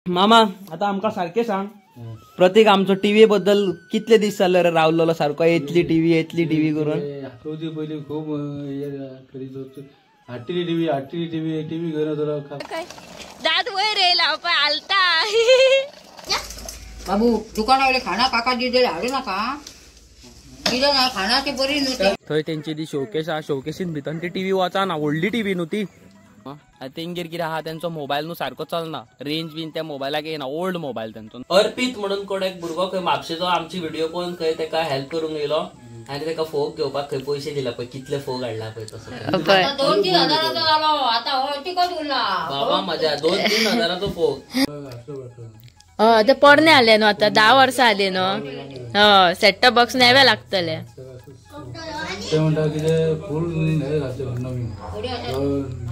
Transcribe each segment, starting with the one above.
मामा आता आमकां सारकें सांग, प्रतीक आमचो टीव्ही बद्दल कितले दीस जाले रे रावलेलो सारको येतली टीव्ही येतली टीव्ही करून. चवथी पयली खूब हाडटली टीव्ही हाडटली टीव्ही टीव्ही घेवन वतलो. दात वयर येयला पळय हालता. बाबू दुकाना वयले खाणा काका दिले हाडू नाका, कितें ना खाणा ती बरी न्हू. थंय तेंची ती शोकेस आहा, शोकेसीन भितर ती टीव्ही वचना, व्हडली टीव्ही न्हू ती. तेंगेर कितें आहा तेंचो मोबायल न्हू सारको चलना, रेंज बीन त्या मोबायलाक येना, ओल्ड मोबायल तेंचो. अर्पित म्हणून कोण एक भुरगो खंय म्हापशेचो आमची व्हिडिओ पळोवन खंय तेका हेल्प करूंक येयलो आनी तेका फोग घेवपाक खंय पयशे दिला पळय, कितले फोग हाडला पळय तसो. 2-3 हजाराचो जालो आतां, हो तिकट उरला बाबा म्हज्या 2-3 हजाराचो फोग. हय ते पोरणे आले न्हू आतां 10 वर्सां आली न्हू. हय सेट टॉप बॉक्स नवे लागतले. ते म्हणटा कितें फूल हे घातले नवीन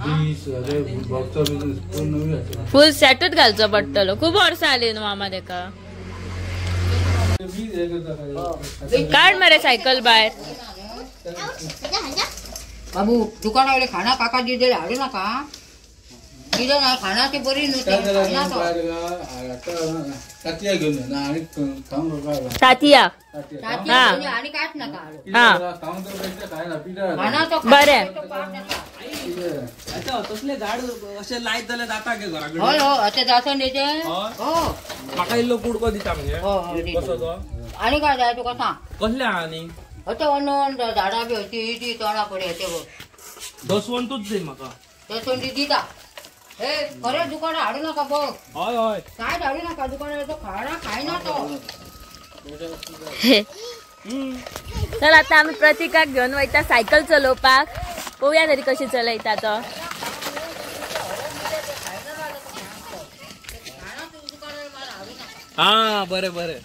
20,000 बॉक्स फूल नवीन घातले, फूल सेटूच घालचो पडटलो. खूब वर्सां आली न्हू मामा तेका. काड मरे सायकल भायर. बाबू दुकाना वयले खाणा काका दिले हाडू नाका, कितें ना खाणा ती बरी न्हू. तातया घेवन आनी खावंक तातया आनी कांयच नाका. बरें तसले झाड अशें लायत जाल्यार जाता गे घरा कडेन. हय हय अशें जाता न्ही तें. म्हाका इल्लो कुडको दिता म्हणजे कसो तो. आनी काय जाय तुका सांग. कसले आहा आनी अशें अनन झाडां बी अशी ती तोंडा कडेन ते दसवंतूच दी म्हाका. दसवंती दिता. हे खरें दुकानार हाडू नाका बघ. हय हय कांयच हाडू नाका दुकानार, तो खाणा खायना तो. चल आता आमी प्रतीकाक घेवन वयता सायकल चलोवपाक, पळोवया तरी कशी चलयता तो. हा बरें बरें.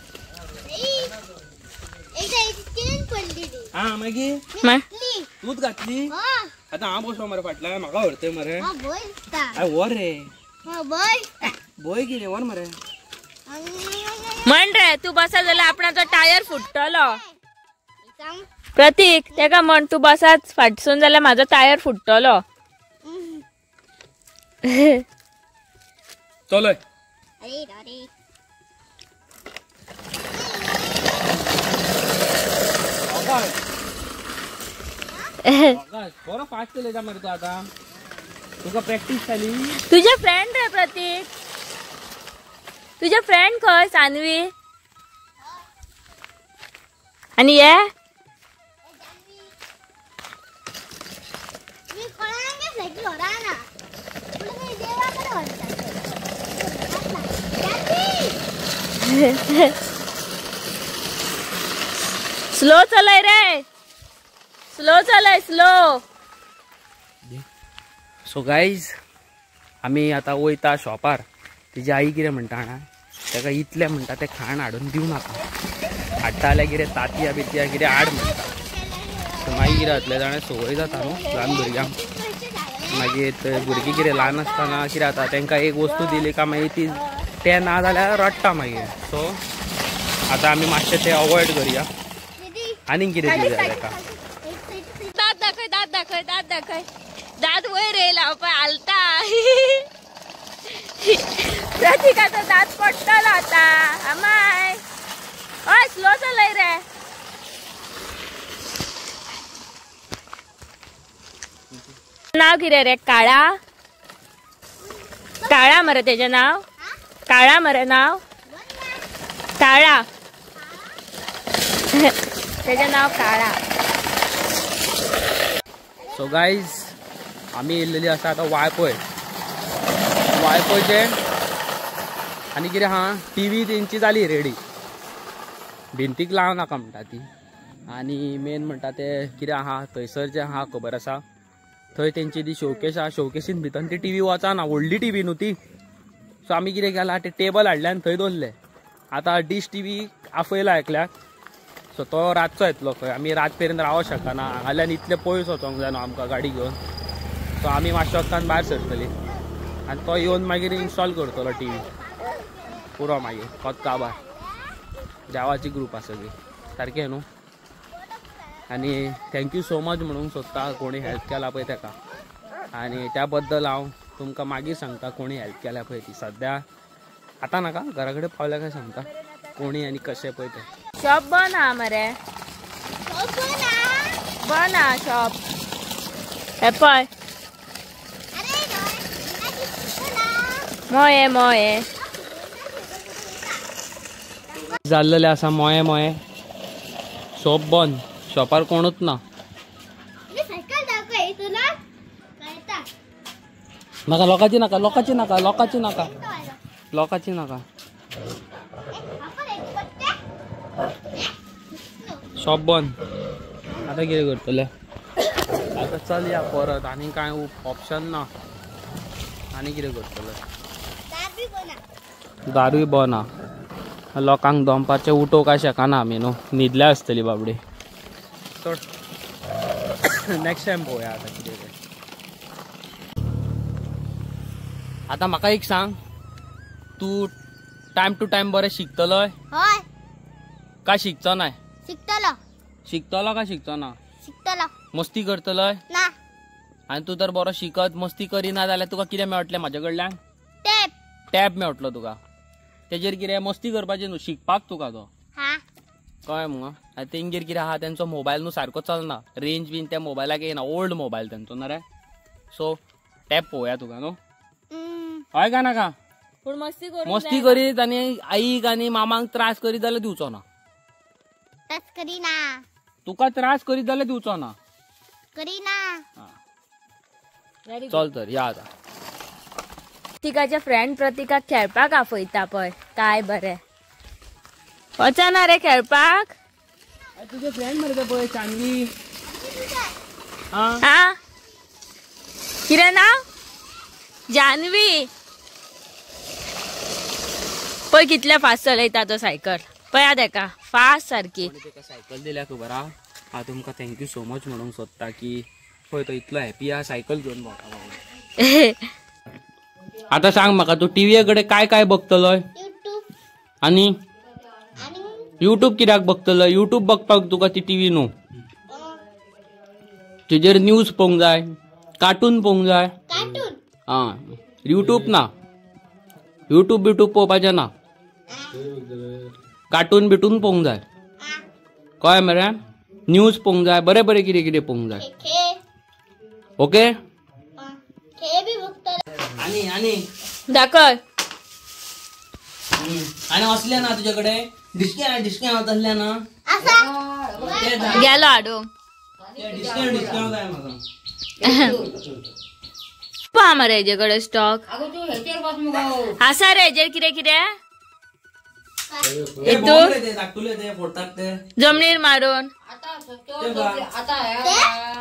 हा मागीर तूच घातली आता हांव बसो मरे फाटल्यान, म्हाका व्हरतय मरे. व्हर रे भंय कितें व्हर मरे. म्हण रे तूं बसा जाल्यार आपणाचो टायर फुट्टलो. प्रतीक तेका म्हण तूं बसाच फाटसून जाल्यार म्हाजो टायर फुट्टलो. चलय बरो फास्ट चलयता मरे तूं आतां, तुका प्रॅक्टीस जाली. तुजे फ्रेंड रे प्रतीक, तुजे फ्रेंड खंय सानवी आनी ये स्लो चलय रे, स्लो चलय स्लो. सो गायज आमी आतां वयता शॉपार. तिजी आई कितें म्हणटा जाणा, ताका इतलें म्हणटा तें खाण हाडून दिवं नाका, हाडटा जाल्यार कितें तातयां बितयां कितें हाड म्हणटा. सो मागीर कितें जातलें जाणा, संवय जाता न्हू ल्हान भुरग्यांक. मागीर भुरगीं कितें ल्हान आसतना कितें जाता, तांकां एक वस्तू दिली काय मागीर ती तें ना जाल्यार रडटा मागीर. सो आतां आमी मातशें तें अवॉयड करुया. आनीक कितें दिवं जाय ताका. दात दाखय दात दाखय दात दाखय, दात वयर येयला पळय हालता. प्रतीकाचो दात पडटलो आतां. आमाय हय स्लो चलय रे. नाव कितें रे? काळा काळा मरे तेजें नाव, काळा मरे नाव, काळा तेजें नाव काळा. सो गायज आमी येयल्लेली आसा आतां वाळपय. वाळपयचे आनी कितें आहा, टीव्ही तेंची जाली रेडी, भिंतीक लावं नाका म्हणटा ती. आनी मेन म्हणटा ते कितें आहा थंयसर जें आहा खबर आसा, थंय तेंची ती शोकेस आहा, शोकेसीन भितर ती टीव्ही वचना, व्हडली टीव्ही न्हू ती. सो आमी कितें केलां, ते टेबल हाडलें आनी थंय दवरलें. आतां डीश टीव्ही आपयला एकल्याक, सो तो रातचो येतलो खंय, आमी रात पर्यंत रावंक शकना, हांगाल्यान इतले पयस वचोंक जाय न्हू आमकां गाडी घेवन. सो आमी मातशे वखदान भायर सरतली आनी तो येवन मागीर इन्स्टॉल करतलो टीव्ही, पुरो मागीर कोत काबार. देवाची ग्रूप आसा सगळी सारकें न्हू. आनी thank you so much म्हणूंक सोदता कोणी हेल्प केला पळय तेका, आनी त्या बद्दल हांव तुमकां मागीर सांगता कोणी हेल्प केल्या पळय ती. सद्या आतां नाका घरा कडेन पावल्या काय सांगता कोणी आनी कशें पळय तें. शॉप बंद आहा मरे, बंद आहा शॉप. हे पळय मोये मोये जाल्लेले आसा. मोये मोये शॉप बंद, शॉपार कोणूच ना. नाका लोकांची नाका, लोकांची नाका, लोकांची नाका, लोकांची नाका. शॉप बंद. आतां कितें करतले? आतां चल या परत, आनी कांय ऑप्शन ना. आनी कितें करतले? दारूय बंद आहा. लोकांक दनपारचें उठोवंक काय शकना आमी न्हू, न्हिदल्या आसतली बाबडी. चड नेक्स्ट टायम पळोवया आतां कितें तें. आतां म्हाका एक सांग, तूं टायम टू टायम बरें शिकतलोय? हय. काय शिकचो नाय? शिकतलो. शिकतलो काय शिकचो ना? शिकतलो. मस्ती करतलोय? ना. आनी तूं तर बरो शिकत मस्ती करिना जाल्यार तुका कितें मेळटलें म्हाजे कडल्यान? टॅब. टॅब मेळटलो तुका. तेजेर कितें मस्ती करपाची न्हू, शिकपाक तुका तो. कळ्ळें मुगो? आनी तेंगेर कितें आहा, तेंचो मोबायल न्हू सारको चलना, रेंज बीन त्या मोबायलाक येना, ओल्ड मोबायल तेंचो ना रे. सो टॅब पळोवया तुका न्हू. हय काय नाका? पूण मस्ती करूंक मस्ती करीत आनी आईक आनी मामाक त्रास करीत जाल्यार दिवचो ना. त्रास करीना. तुका त्रास करीत जाल्यार दिवचो ना. करीना. चल तर या आतां. प्रतिकाच्या फ्रेंड प्रतिकाक खेळपाक आफयता पळय, काय बरें. वचना रे खेळपाक? तुझे फ्रेंड मरे पळय चांदवी. हा कितें नांव? जानवी. पळय कितले फास्ट चलयता तो सायकल, पळया तेका फास्ट सारकी. तेका सायकल दिल्या खबर आहा. हांव तुमकां thank you so much म्हणूंक सोदता की पळय तो इतलो हॅपी आहा सायकल घेवन भोंवता. आतां सांग म्हाका, तूं टीव्ही कडेन काय काय बघतलोय? आनी युट्यूब कित्याक बघतलोय? युट्यूब बघपाक तुका ती टीव्ही न्हू, तुजेर न्यूज पळोवंक जाय, कार्टून पळोवंक जाय. आं, युट्यूब ना, युट्यूब बिट्यूब पळोवपाचें ना, कार्टून बिटून पळोवंक जाय. कळ्ळें मरे? न्यूज पळोवंक जाय, बरें बरें कितें कितें पळोवंक जाय. ओके? आनी आनी दाखय. आनी असले ना तुजे कडेन डिस्के डिस्के तसले ना गेलो हाडूंक. डिस्काउंट डिस्काउंट जाय म्हाका. पा मरे हेजे कडेन स्टॉक आसा रे. हेजेर कितें कितें जमनीर मारून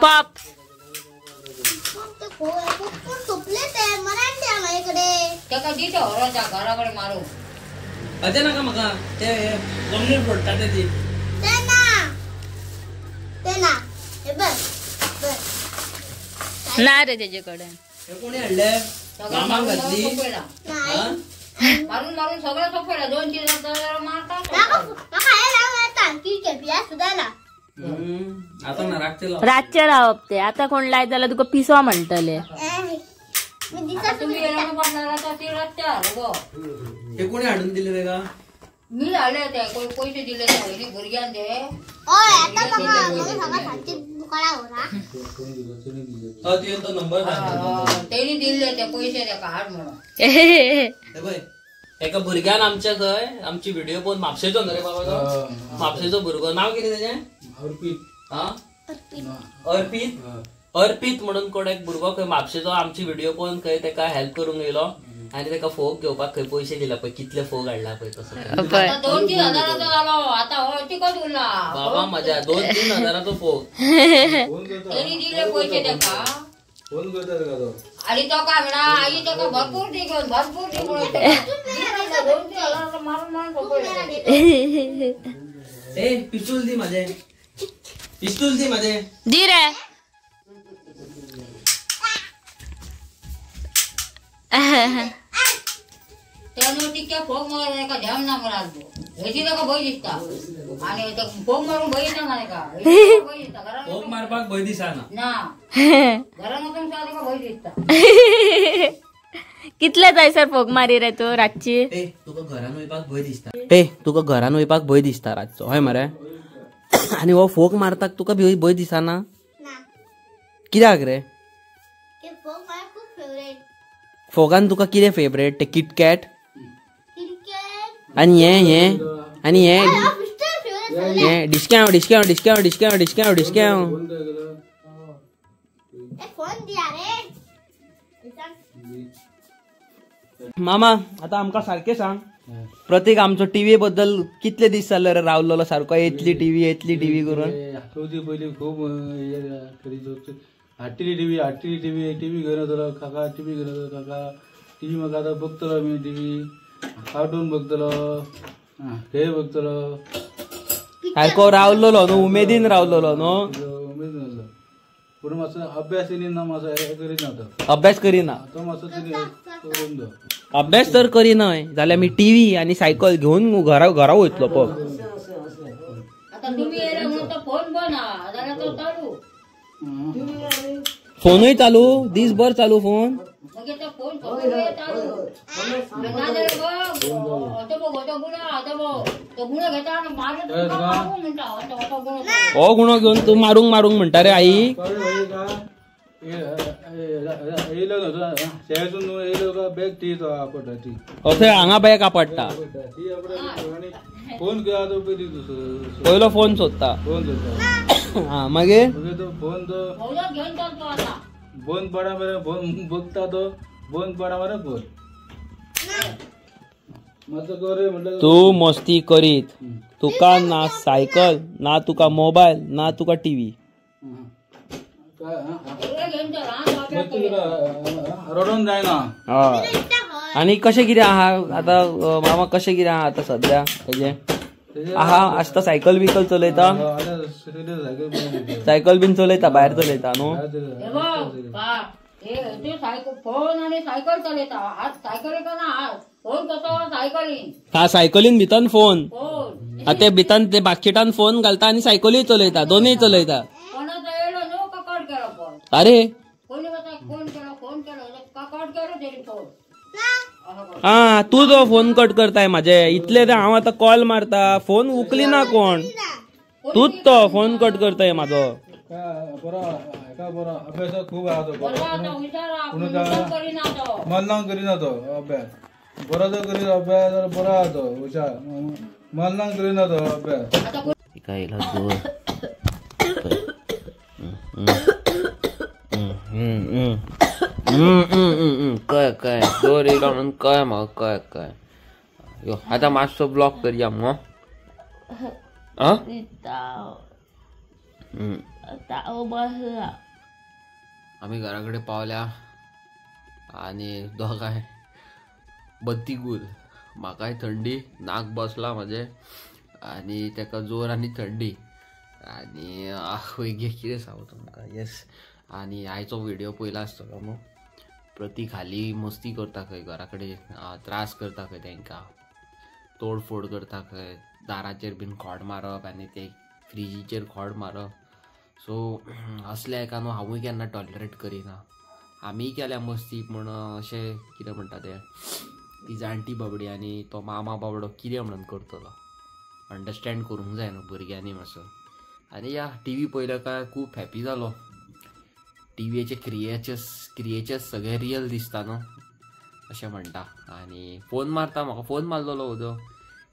पॉप ना रे तेजे कडेन. मारून मारून सगळं सोपयला. 2-3 मारता. रातचे रावप ते आता कोण लायत जाल्यार तुका पिसो म्हणटले. हाडून दिले तेका? मी हाडले ते पयशे दिले ते भुरग्यान ते. तेणी दिल्ले ते पयशे तेका हाड म्हणून. एका भुरग्यान आमच्या थंय आमची व्हिडिओ पळोवन, म्हापशेचो न्हू रे बाबा तो, म्हापशेचो भुरगो, नांव कितें तेजें? अर्पित. अर्पित. अर्पित म्हणून कोण एक भुरगो खंय म्हापशेचो आमची व्हिडिओ पळोवन खंय तेका हेल्प करूंक येयलो आनी तेका फोग घेवपाक खंय पयशे दिला. पळय कितले फोग हाडला पळय तसो. 2-3 हजाराचो जालो आतां हो तिकट उरला बाबा म्हज्या. 2-3 हजाराचो फोग तेणी दिले पयशे तेका. आणि तो काय म्हणा आई तेका भरपूर दी घेवन भरपूर दी म्हणून 2-3 हजाराचो मारून मारून सोंपयले. ए पिस्तूल दी माझे, पिस्तूल दी माझे दी रे. तेन्ना तितके फोग मारून एका ध्यान ना म्हणा हेची ताका भंय दिसता. आनी फोग मारून भंय दिसना ताका. भंय दिसता फोग मारपाक भंय दिसना ना, घरान वचून सुद्दां ताका भंय दिसता. कितले जायसर फोग मारी रे तू रातची? तुका घरान वयपाक भंय दिसता. ए तुका घरान वयपाक भंय दिसता रातचो हय मरे? आनी हो फोग मारताक तुका भंय दिसना कित्याक रे? फोगान तुका कितें फेवरेट? ते किटकॅट आनी हे हे आनी हे हे डिस्काव डिस्काव डिस्काव डिस्काव डिस्काव डिस्काव. मामा आता आमकां सारकें सांग, प्रतीक आमचो टीव्ही बद्दल कितले दीस जाले रे रावलेलो सारको येतली टीव्ही येतली टीव्ही करून? चवथी पयलीं खूब हाडटली टीव्ही हाडटली टीव्ही टीव्ही घेवन येतलो काका, टीव्ही घेवन येतलो काका, टीव्ही म्हाका आतां बघतलो मी, टीव्ही कार्टून बघतलो, खेळ बघतलो. सारको रावलेलो न्हू, उमेदीन रावलेलो न्हू? उमेदीन रावलो पूण मातसो अभ्यास येना, मातसो हें करिना तो. अभ्यास करिना तो मातसो करून दो. अभ्यास तर करिना जाल्यार मी टीव्ही आनी सायकल घेवन घरा घरा वयतलो पग. फोनूय चालू दिसभर चालू फोन. हो गुणो घेवन तूं मारूंक मारूंक म्हणटा रे आई. थंय हांगा बॅग आपडटा, पयलो फोन सोदता. हा मागीर बंद पडा मरे फोन बघता तो, बंद पडा मरे फोन. तू मस्ती करीत तुका ना सायकल ना तुका मोबायल ना तुका टीव्ही. रडून जायना. आनी कशें कितें आहा आतां मामा, कशें कितें आहा आतां सद्या तेजें आहा? आसता सायकल बिकल चलयता? सायकल बीन चलयता, भायर चलयता न्हू? हा सायकलीन भितर फोन, ते भितर ते बाकीटान फोन घालता आनी सायकलूय चलयता, दोनूय चलयता. अरे हा तू जो फोन कट करताय माझे इतले ते हांव आतां कॉल मारता फोन उखलिना कोण, तूच तो फोन कट करताय म्हाजो. मन करिना तो अभ्यास बरो जर करीत अभ्यास जाल्यार बरो आहा तो हुशार, मन करिना तो अभ्यास. काय काय जोर येयलो म्हणून काय म्हाका काय काय यो आतां मातसो ब्लॉक करया मगो. आमी घरा कडेन पावल्या आनी दोगांय बत्ती गुल. म्हाकाय थंडी, नाक बसला म्हाजें आनी तेका जोर आनी थंडी आनी गे कितें सांगू तुमकां. येस आनी आयचो व्हिडिओ पयला आसतलो न्हू. प्रतीक हाली मस्ती करता खंय, घरा कडेन त्रास करता खंय, तेंकां तोडफोड करता खंय, दाराचेर बीन खोड मारप आनी ते फ्रिजीचेर खोड मारप. सो असल्या हेका न्हू हांवूय केन्ना टॉलरेट करिना. आमीय केल्या मस्ती पूण अशें कितें म्हणटा तें, ती जाणटी बाबडी आनी तो मामा बाबडो कितें म्हणून करतलो, अंडरस्टँड करूंक जाय न्हू भुरग्यांनी मातसो. आनी या टीव्ही पळयलो काय खूब हॅपी जालो. टीव्हीचे क्रिएचर्स सगळे रियल दिसता न्हू अशें म्हणटा. आनी फोन मारता म्हाका, फोन मारलेलो उदो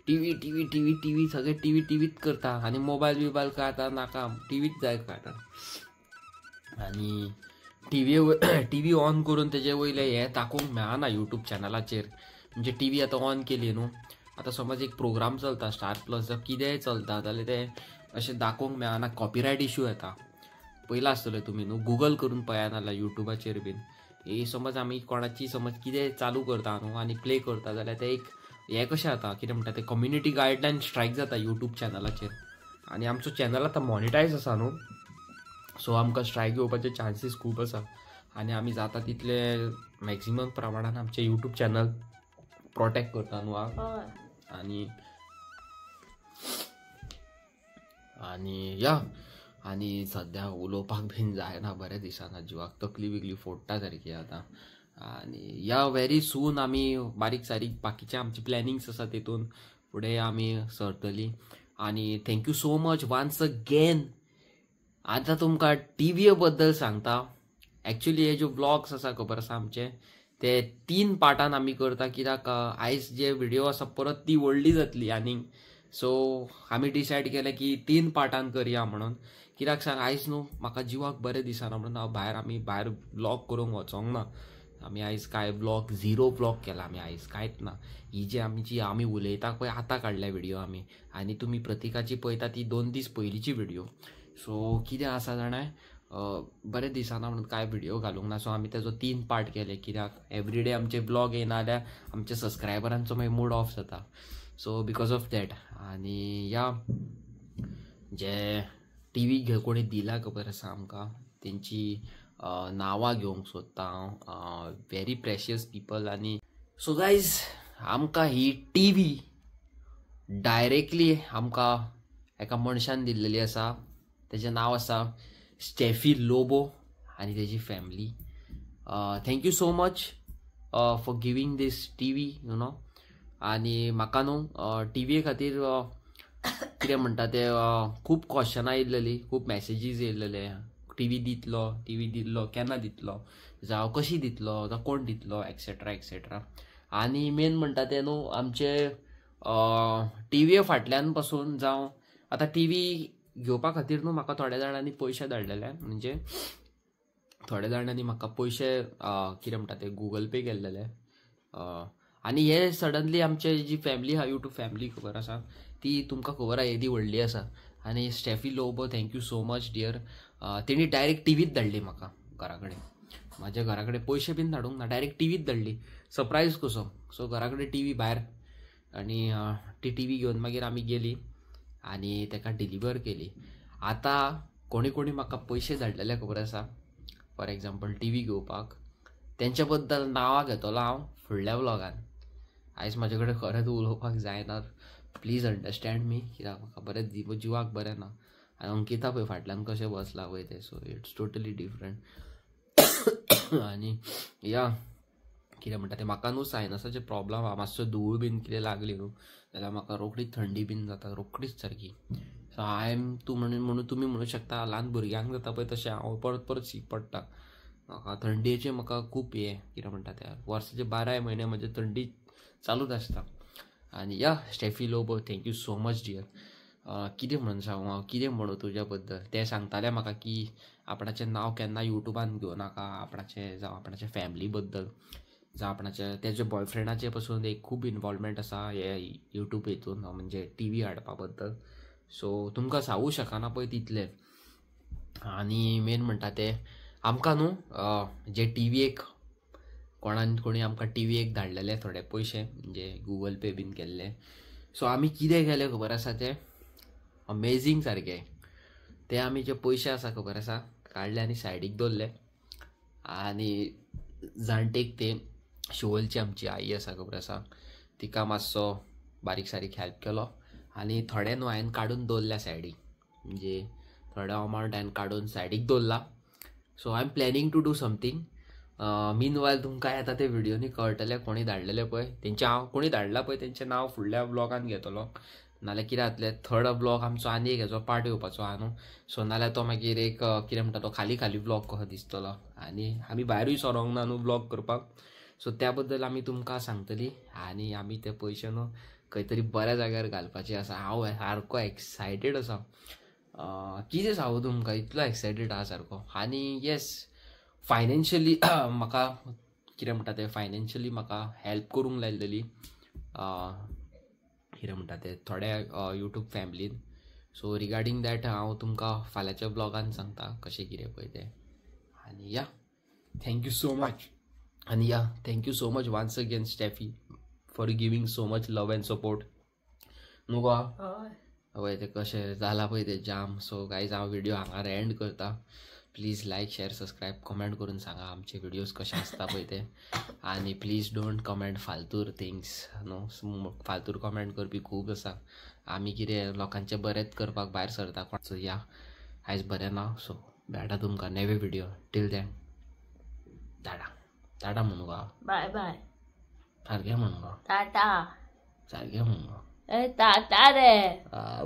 टीव्ही टीव्ही टीव्ही टीव्ही सगळे टीव्ही टीव्हीच करता आनी मोबायल बिबायल काय आतां नाका, टीव्हीच जाय काय आतां. आनी टीव्ही ऑन करून तेजे वयले हें दाखोवंक मेळना यूट्यूब चॅनलाचेर. म्हणजे टीव्ही आतां ऑन केली न्हू, आतां समज एक प्रोग्राम चलता स्टार प्लस जावं कितेंय चलता जाल्यार तें अशें दाखोवंक मेळना, कॉपीरायट इशू येता. पयला आसतलें तुमी न्हू, गुगल करून पळया नाल्यार यूट्यूबाचेर बीन. ही समज आमी कोणाची समज कितें चालू करता न्हू आनी प्ले करता जाल्यार तें एक हें कशें जाता कितें म्हणटा तें कम्युनिटी गायडलायन स्ट्रायक जाता यूट्यूब चॅनलाचेर. आनी आमचो चॅनल आतां मॉनिटायज आसा न्हू, सो आमकां स्ट्रायक येवपाचे चान्सीस खूब आसा. आनी आमी जाता तितले मॅक्सिमम प्रमाणान आमचें यूट्यूब चॅनल प्रोटेक्ट करता न्हू. आनी आनी या आनी सद्या उलोवपाक बीन जायना बऱ्या दिसाना, जिवाक तकली बिकली फोडटा सारकी आतां. आनी या व्हेरी सून आमी बारीक सारीक बाकीचे आमचे प्लॅनिंग्स आसा तेतून फुडें आमी सरतली. आनी thank you so much once again. आतां तुमकां टीव्ही बद्दल सांगता. एक्चुली हे ज्यो व्लॉग्स आसा खबर आसा आमचे ते 3 पार्टान आमी करता, कित्याक आयज जे व्हिडिओ आसा परत ती व्हडली जातली आनीक. सो आमी डिसायड केलें की 3 पार्टान करया म्हणून, कित्याक सांग आयज न्हू म्हाका जिवाक बरें दिसना म्हणून हांव भायर आमी भायर व्लॉग करूंक वचोंक ना. आमी आयज कांय व्लॉग 0 व्लॉग केला आमी आयज, कांयच ना. ही जी आमची आमी उलयता पळय आतां काडल्या व्हिडिओ आमी, आनी तुमी प्रतिकाची पळयता ती 2 दीस पयलींची व्हिडिओ. सो कितें आसा जाणा बरें दिसना म्हणून कांय व्हिडिओ घालूंक ना. सो आमी तेजो 3 पार्ट केले, कित्याक एवरीडे आमचे व्लॉग येयना जाल्यार आमच्या सबस्क्रायबरांचो मागीर मूड ऑफ जाता. So because of that. आनी या जे टीव्ही कोणी दिला खबर आसा आमकां तेंची नांवां घेवंक सोदता हांव, व्हेरी प्रेशियस पिपल. आनी सो गायज आमकां ही टीव्ही डायरेक्टली आमकां एका मनशान दिल्लेली आसा, तेजें नांव आसा स्टेफी लोबो आनी तेजी family. Thank you so much for giving this TV you know. आनी म्हाका न्हू टीव्ही खातीर कितें म्हणटा ते खूब क्वेश्चनां येयल्लेली, खूब मॅसेजीस येयल्लेले, टीव्ही दितलो, टीव्ही दितलो, केन्ना दितलो, जावं कशी दितलो, जावं कोण दितलो, एक्सेट्रा एक्सेट्रा. आनी मेन म्हणटा तें न्हू आमचे टीव्ही फाटल्यान पासून जावं आतां टीव्ही घेवपा खातीर न्हू म्हाका थोड्या जाणांनी पयशे धाडलेले, म्हणजे थोड्या जाणांनी म्हाका पयशे कितें म्हणटा ते गुगल पे केल्लेले. आनी हे सडनली आमचे जी फॅमिली आहा यूट्यूब फॅमिली खबर आसा ती तुमकां खबर आहा येदी व्हडली आसा. आनी Steffi Lobo thank you so much dear, तेणी डायरेक्ट टीव्हीच धाडली म्हाका घरा कडेन, म्हाज्या घरा कडेन पयशे बीन धाडूंक ना, डायरेक्ट टीव्हीच धाडली सरप्रायज कसो. सो घरा कडेन टीव्ही भायर, आनी ती टीव्ही घेवन मागीर आमी गेली आनी तेका डिलिव्हर केली. आतां कोणी कोणी म्हाका पयशे धाडलेले खबर आसा, फॉर एग्जाम्पल टीव्ही घेवपाक, तेंच्या बद्दल नांवां घेतलो हांव फुडल्या व्लॉगान. आयज म्हाजे कडेन खरेंच उलोवपाक जायना, प्लीज अंडरस्टँड मी, कित्याक म्हाका बरें जिवाक बरें ना. आनी अंकिता पळय फाटल्यान कशें बसलां पळय तें, सो it's totally different. आनी या कितें म्हणटा तें म्हाका न्हू सायनसाचे प्रॉब्लम आहा, मातसो धूळ बीन कितें लागली न्हू जाल्यार म्हाका रोखडीच थंडी बीन जाता, रोखडीच सारकी. सो I am तूं म्हणून तुमी म्हणू शकता ल्हान भुरग्यांक जाता पळय तशें हांव परत परत शीक पडटा. म्हाका थंडयेचें म्हाका खूब हें कितें म्हणटा तें वर्साचे 12 म्हयने म्हजे थंडी चालूच आसता. आनी या Steffi Lobo thank you so much dear. कितें म्हणून सांगू हांव, कितें म्हणू तुज्या बद्दल. ते सांगताले म्हाका की आपणाचें नांव केन्ना युट्यूबान घेवं नाका, आपणाचें जावं आपणाच्या फॅमिली बद्दल, जावं आपणाच्या तेज्या बॉयफ्रेंडाचे पसून एक खूब इनवॉल्वमेंट आसा हे यूट्यूब हितून, म्हणजे टीव्ही हाडपा बद्दल. सो तुमकां सांगू शकना पळय तितलें. आनी मेन म्हणटा तें आमकां न्हू जे टीव्हीक कोणान कोणी आमकां टीव्हीक धाडलेले थोडे पयशे, म्हणजे गुगल पे बीन केल्ले. सो आमी कितें केलें खबर आसा, तें अमेजींग सारकें. ते आमी जे पयशे आसा खबर आसा काडले आनी सायडीक दवरले. आनी जाणटेक ते शिवोलची आमची आई आसा खबर आसा, तिका मातसो बारीक सारीक हेल्प केलो आनी थोडे न्हू हांवें काडून दवरल्या सायडीक, म्हणजे थोडे अमावंट हांवें काडून सायडीक दवरला. So I am planning to do something. Meanwhile तुमकां आतां ते व्हिडियोनी कळटलें कोणी धाडलेले पळय तेंचें, हांव कोणी धाडला पळय तेंचें नांव फुडल्या ब्लॉगान घेतलो. नाल्यार कितें जातलें, थर्ड ब्लॉग आमचो आनी एक हेजो पार्ट येवपाचो आहा न्हू, सो नाल्यार तो मागीर एक कितें म्हणटा तो खाली खाली ब्लॉग कसो दिसतलो. आनी आमी भायरूय सरोंक ना न्हू ब्लॉग करपाक, सो त्या बद्दल आमी तुमकां सांगतली. आनी आमी ते पयशे न्हू खंय तरी बऱ्या जाग्यार घालपाचे आसा. हांव सारको एक्सायटेड आसा, कितें सांगू तुमकां, इतलो एक्सायटेड आहा सारको. आनी येस फायनेन्शियली म्हाका कितें म्हणटा तें फायनेन्शियली म्हाका हेल्प करूंक लायलेली कितें म्हणटा तें थोड्या यूट्यूब फॅमिलीन. सो रिगार्डींग that हांव तुमकां फाल्यांच्या ब्लॉगान सांगता कशें कितें पळय तें. आनी या thank you so much. आनी yeah thank you so much once again Steffi for giving so much love and support. न्हू गो हय तें कशें जालां पळय तें जाम. सो गायज हांव व्हिडियो हांगार एंड करता. Please like share subscribe comment करून सांगा आमचे व्हिडियोज कशे आसता पळय ते. आनी प्लीज don't comment फालतूर थिंग्स न्हू, फालतूर कमेंट करपी खूब आसा. आमी कितें लोकांचें बरेंच करपाक भायर सरता. सो या आयज बरें ना, सो मेळटा तुमकां नवे video. Till then Tata. Tata म्हणू का? बाय बाय. सारखे म्हणू का? टाटा. सारखे म्हणू का? ए टाटा रे. आ,